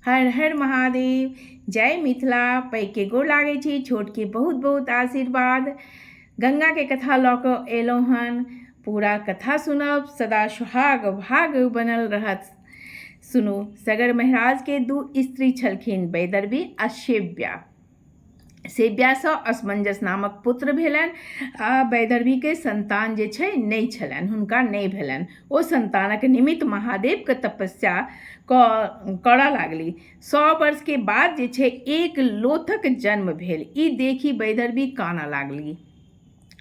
हर हर महादेव, जय मिथिला। पैघके गोर लागै छी, छोटके बहुत बहुत आशीर्वाद। गंगाके कथा लऽ कऽ एलहुँ हन। पूरा कथा सुनब, सदा सुहाग भाग बनल रहत। सुनू, सगर महाराजके 2 स्त्री छलखिन, वैदर्भी आ सेव्या। सेव्यासँ असमंजस नामक पुत्र भेलनि आ वैदर्भीके संतान जे छै नहि छलनि, हुनका नहि भेलनि। ओ संतानक निमित्त महादेवके तपस्या करऽ लागली। 100 वर्षके बाद जे छै एक लोथक जन्म भेल। ई देखि वैदर्भी कानऽ लागली।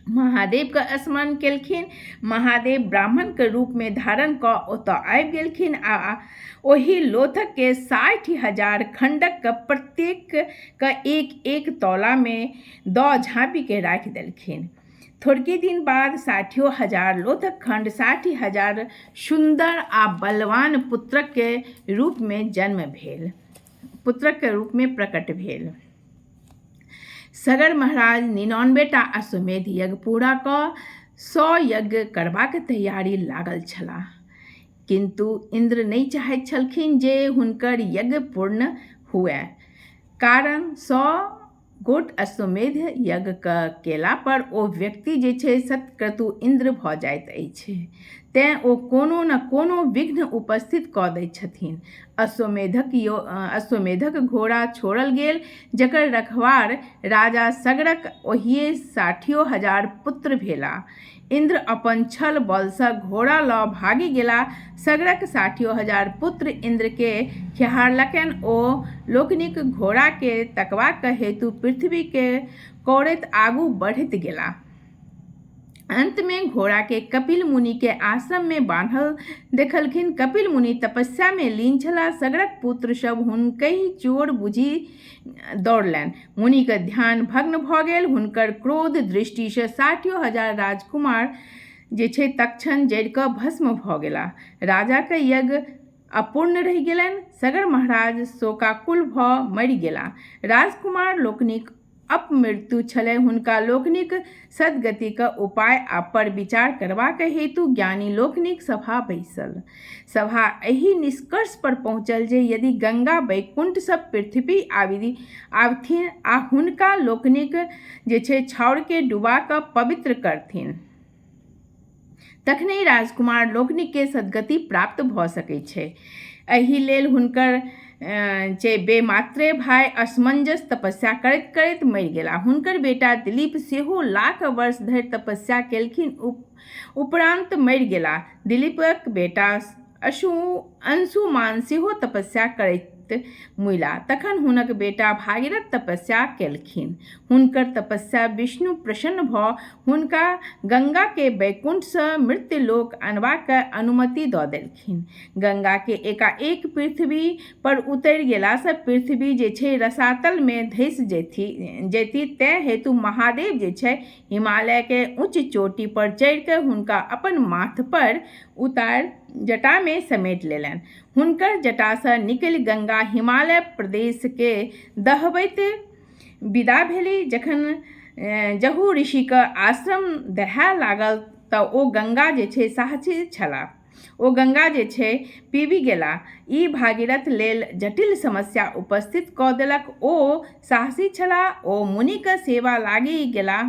महादेवके स्मरण केलखिन। महादेव ब्राह्मणके रूपमे धारण कऽ ओतऽ आबि गेलखिन आ ओहि लोथकके 60,000 खण्डकके प्रत्येकके एक एक तौलामे दऽ झाँपिके राखि देलखिन। थोड़के दिन बाद 60,000 लोथक खण्ड 60,000 सुन्दर आ बलवान पुत्रके रूपमे जन्म भेल, पुत्रके रूपमे प्रकट भेल। सगर महाराज 99टा अश्वमेध यज्ञ पूरा कऽ 100 यज्ञ करबाक तैयारी लागल छलाह, किन्तु इन्द्र नहि चाहैत छलखिन जे हुनकर यज्ञ पूर्ण हुए, कारण 100 गोट अश्वमेध यज्ञ केला पर ओ व्यक्ति जे छै सतक्रतु इन्द्र भऽ जाइत अछि, तेँ ओ कोनो ने कोनो विघ्न उपस्थित कऽ दैत छथिन। अश्वमेधक घोड़ा छोड़ल गेल, जकर रखवार राजा सगरक ओहिए 60,000 पुत्र भेला। इन्द्र अपन छल बलसँ घोड़ा लऽ भागि गेला। सगरक 60,000 पुत्र इन्द्रके खेहारलकनि। ओ लोकनिक घोड़ाके तकबाक हेतु पृथ्वीके कोड़ैत आगू बढ़ैत गेला। अंतमे घोड़ाके कपिल मुनिके आश्रममे बान्हल देखलखिन। कपिल मुनि तपस्यामे लीन छलाह। सगरक पुत्र सब हुनकहि चोर बुझि दौड़लनि। मुनिके ध्यान भग्न भऽ गेल। हुनकर क्रोध दृष्टिसँ 60,000 राजकुमार जे छै तत्क्षण जरि कऽ भस्म भऽ गेलाह। राजाके यज्ञ अपूर्ण रहि गेलनि। सगर महाराज शोकाकुल भऽ मरि गेलाह। राजकुमार लोकनिक अपमृत्यु छलै। हुनका लोकनिक सद्गतिक उपाय आ पर विचार करबाक हेतु ज्ञानी लोकनिक सभा बैसल। सभा एहि निष्कर्ष पर पहुँचल जे यदि गंगा वैकुण्ठसँ पृथ्वी आबथिन आ हुनका लोकनिक जे छै छाउरके डुबा कऽ पवित्र करथिन, तखने राजकुमार लोकनिके सद्गति प्राप्त भऽ सकैत छै। एहि लेल हुनकर जे बेमात्रे भाय असमंजस तपस्या करैत करैत मरि गेला। हुनकर बेटा दिलीप सेहो लाख वर्ष धरि तपस्या केलखिन, उपरान्त मरि गेला। दिलीपक बेटा अंशुमान सेहो तपस्या करैत मुइला। तखन हुनक बेटा भागीरथ तपस्या केलखिन। हुनकर तपस्या विष्णु प्रसन्न भऽ हुनका गंगाके वैकुण्ठसँ मृत्युलोक अनबाक अनुमति दऽ देलखिन। गंगाके एकाएक पृथ्वी पर उतरि गेलासँ पृथ्वी जे छै रसातलमे धसि जैती, तेँ हेतु महादेव जे छै हिमालयके ऊँच चोटी पर चढ़िकऽ हुनका अपन माथ पर उतारि जटामे समेट लेलनि। हुनकर जटासँ निकलि गंगा हिमालय प्रदेशके दहबैत विदा भेली। जखन जहु ऋषिक आश्रम दहाय लागल तऽ ओ गंगा जे छै साहसी छलाह। ओ गंगा जे छै पीबि गेला। ई भागीरथ लेल जटिल समस्या उपस्थित कऽ देलक। ओ साहसी छलाह। ओ मुनिक सेवा लागि गेलाह।